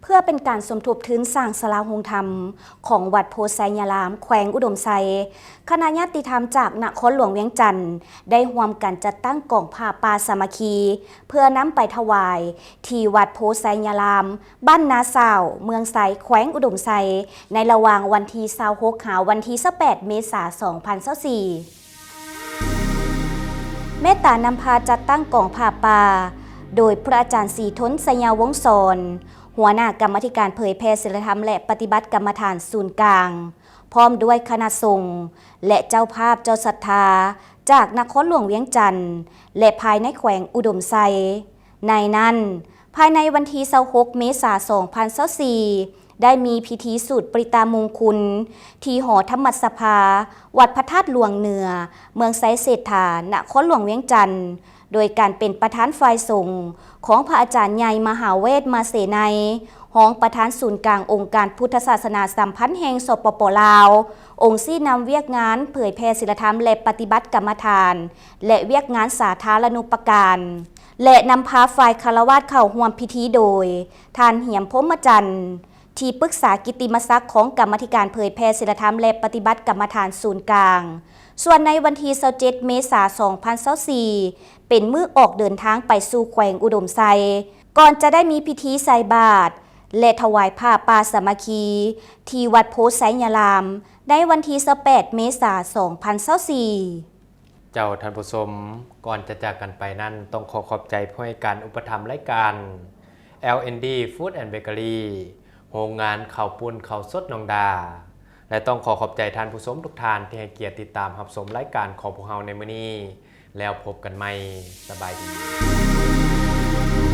ເພື່ອເປັນການສົມທົບທຶນສ້າງສາລາໂຮງທຳຂອງວັດໂພໄຊຍາລາມ ແຂວງອຸດົມໄຊ, ຄະນະຍາດຕິທຳຈາກນະຄອນຫຼວງວຽງຈັນ ໄດ້ຮ່ວມກັນຈັດຕັ້ງກອງຜ້າປ່າສາມັກຄີ ເພື່ອນຳໄປຖວາຍທີ່ວັດໂພໄຊຍາລາມ ບ້ານນາຊາວ ເມືອງໄຊ ແຂວງອຸດົມໄຊ ໃນລະຫວ່າງວັນທີຊາວຫົກ ຫາວັນທີຊາວແປດ ເມສາ ສອງພັນຊາວສີ່. ເມດຕານຳພາຈັດຕັ້ງກອງຜ້າປ່າ ໂດຍພະອາຈານສີທົນ ໄຊຍະວົງສອນ ຫົວໜ້າກຳມາທິການເຜີຍແຜ່ສິລະທຳ ແລະ ປະຕິບັດກຳມະຖານສູນກາງ, ພ້ອມດ້ວຍຄະນະສົງ ແລະ ເຈົ້າພາບເຈົ້າສັດທາ ຈາກນະຄອນຫຼວງວຽງຈັນ ແລະ ພາຍໃນແຂວງອຸດົມໄຊ. ໃນນັ້ນ, ພາຍໃນວັນທີຊາວຫົກ ເມສາ ສອງພັນຊາວສີ່ ໄດ້ມີພິທີສູດປະລິດຕາມຸງຄຸນ ທີ່ຫໍທຳມະສະພາ ວັດພະທາດຫຼວງເໜືອ ເມືອງໄຊເສດຖາ ນະຄອນຫຼວງວຽງຈັນ ໂດຍການເປັນປະທານຝ່າຍສົງຂອງພະອາຈານໃຫຍ່ ມະຫາເວດ ມາເສໄນ ຮອງປະທານສູນກາງອົງການພຸດທະສາສະໜາສຳພັນແຫ່ງ ສປປ ລາວ, ອົງຊີ້ນຳວຽກງານເຜີຍແຜ່ສິລະທຳ ແລະ ປະຕິບັດກຳມະຖານ ແລະ ວຽກງານສາທາລະນຸປະການ ແລະ ນຳພາຝ່າຍຄາລະວາດເຂົ້າຮ່ວມພິທີໂດຍ ທ່ານ ຫຽມ ພົມມະຈັນ ທີ່ປຶກສາກິດຕິມະສັກຂອງກຳມາທິການເຜີຍແຜ່ສິລະທຳ ແລະ ປະຕິບັດກຳມະຖານສູນກາງ. ສ່ວນໃນວັນທີຊາວເຈັດ ເມສາ ສອງພັນຊາວສີ່ ເປັນມື້ອອກເດີນທາງໄປສູ່ແຂວງອຸດົມໄຊ, ກ່ອນຈະໄດ້ມີພິທີໃສ່ບາດ ແລະ ຖວາຍຜ້າປ່າສາມັກຄີ ທີ່ວັດໂພໄຊຍາລາມ ໃນວັນທີຊາວແປດ ເມສາ ສອງພັນຊາວສີ່. ເຈົ້າ ທ່ານຜູ້ຊົມ, ກ່ອນຈະຈາກກັນໄປນັ້ນ, ຕ້ອງຂໍຂອບໃຈຜູ້ໃຫ້ການອຸປະຖຳລາຍການ ແອລ ແອນ ດີ Food and Bakery ໂຮງງານເຂົ້າປຸ້ນເຂົ້າສົດໜອງດາ ແລະ ຕ້ອງຂໍຂອບໃຈທ່ານຜູ້ຊົມທຸກທ່ານທີ່ໃຫ້ກຽດຕິດຕາມຮັບຊົມລາຍການຂອງພວກເຮົາໃນມື້ນີ້. ແລ້ວພົບກັນໃໝ່. ສະບາຍດີ.